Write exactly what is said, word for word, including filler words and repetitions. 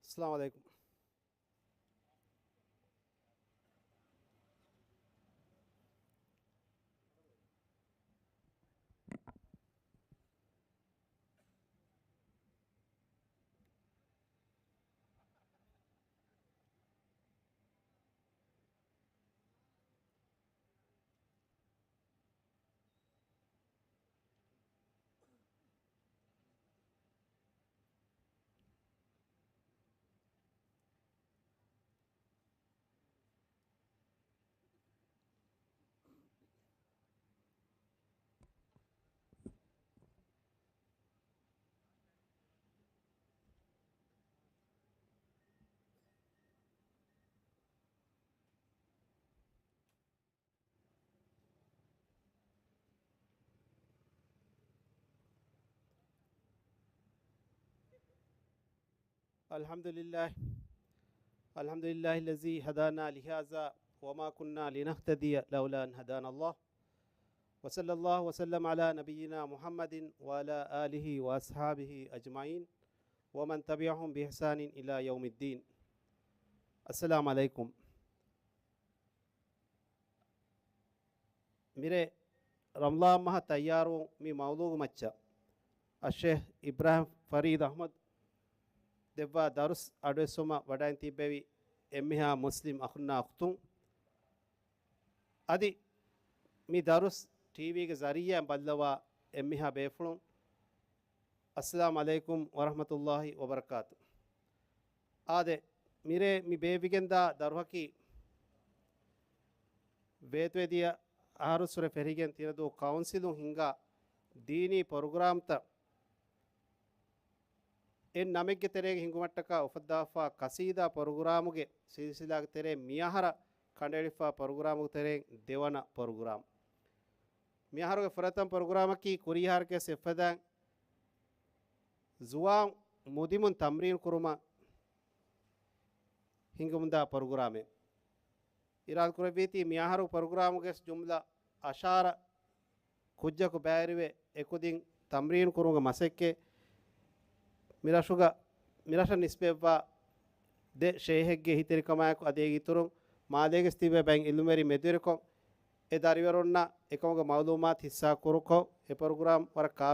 السلام عليكم. الحمد لله. الحمد لله الذي هدانا لهذا وما كنا لنهتدي لولا أن هدانا الله. وصلى الله وسلم على نبينا محمد وعلى آله وأصحابه أجمعين ومن تبعهم بإحسان إلى يوم الدين. السلام عليكم. މިރޭ ރަމަޟާން މަހަށް ތައްޔާރުވުން މި މައުޟޫގެ މައްޗަށް އައްޝޭޚް އިބްރާހިމް ފަރީދު އަޙްމަދު ދެއްވާ ދަރުސް އަޑުއެއްސުމަށް ވަޑައިން ތިއްބެވި އެންމެހާ މުސްލިމް އަޚުންނާ އުޚްތުން، އަދި މި ދަރުސް ޓީވީގެ ޒަރީއާއިން ބައްލަވާ އެންމެހާ ބޭފުޅުން، އައްސަލާމު ޢަލައިކުމް ވަރަޙްމަތުﷲި ވަބަރަކާތު. އާދެ، މިރޭ މި ބޭއްވިގެންދާ ދަރުހަކީ، ވޭތުވެދިޔަ އަހަރުއްސުރެ ފެށިގެން ތިނަދޫ ކައުންސިލުން ހިންގާ ދީނީ ޕްރޮގްރާމްތައް އެއް ނަމެއްގެ ތެރޭގަ ހިނގުމަށްޓަކާ އުފައްދާފާ ޤަޞީދާ ޕްރޮގްރާމުގެ ސިލްސިލާގެ ތެރެއިން މިއަހަރަށް ކަނޑައެޅިފާ ޕްރޮގްރާމުގެ ތެރެއިން ދެވަނަ ޕްރޮގްރާމް. މިއަހަރުގެ ފުރަތަމަ ޕްރޮގްރާމަކީ ކުރީހާރަކޭސް އެއްފަދައިން ޒުވާން މުދިމުން ތަމްރީނު ކުރުމަށް ހިނގަމުންދާ ޕްރޮގްރާމެއް. އިރާދަކުރެއްވީތީ މިއަހަރު ޕްރޮގްރާމުގެ ޖުމްލަ އަށާރަ ކުއްޖަކު ބައިވެރިވެ އެކުދިން ތަމްރީނު ކުރުމުގެ މަސައްކަތް މިރަށުގަ، މިރަށަށް ނިސްބަތްވާ ދެ ޝޭހެއްގެ އެހީތެރިކަމާއެކު އަދި އޭގެ އިތުރުން މާލޭގެ ތިބޭ ބައެއް ޢިލްމުވެރިން މެދުވެރިކޮށް އެ ދަރިވަރުންނަށް އެކަމުގެ މަޢުލޫމާތު ހިއްސާ ކުރުކޮށް އެ ޕްރޮގްރާމް ވަރަށް ކާ